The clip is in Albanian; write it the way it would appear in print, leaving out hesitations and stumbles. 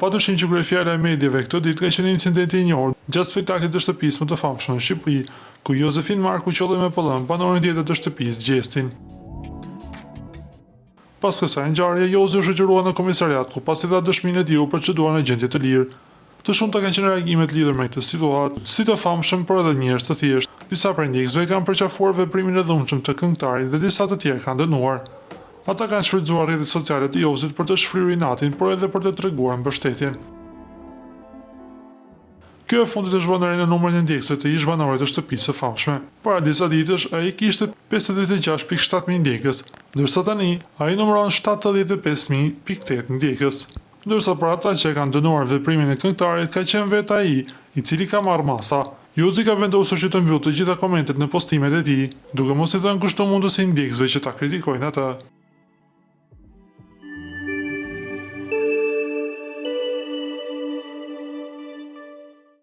Padyshim që kryefjala e mediave këto ditë ka qenë incidenti i njohur gjatë spektaklit të shtëpisë më të famshme në Shqipëri, ku Jozefin Marku qëlloi me pëllëmbë banorin tjetër të shtëpisë, Gjestin. Pas kësaj ngjarje, Jozi u shoqërua në komisariat ku pasi dha dëshminë e tij u procedua në gjendje të lirë. Të shumta kanë qenë reagimet lidhur me këtë situatë, si të famshëm, por edhe njerëz të thjeshtë. Disa prej ndjekësve kanë përqafuar veprimin e dhunshëm të këngëtarit dhe disa të tjerë kanë dënuar. Ata kanë shfrytëzuar rrjetet sociale të Jozit për të shfryrë inatin, por edhe për të treguar mbështetjen. Kjo e fundit është vënë re në numrin e ndjekësve të ish-banorit të shtëpisë së famshme. Para disa ditësh, ai kishte 56.7 mijë ndjekës, ndërsa tani ai numëron 75.8 ndjekës. Ndërsa për ata që e kanë dënuar veprimin e këngëtarit ka qenë vetë ai, i cili ka marrë masa. Jozi ka vendosur që të mbyllë të gjitha komentet në postimet e tij, duke mos i dhënë kështu mundësi ndjekësve që ta kritikojnë atë.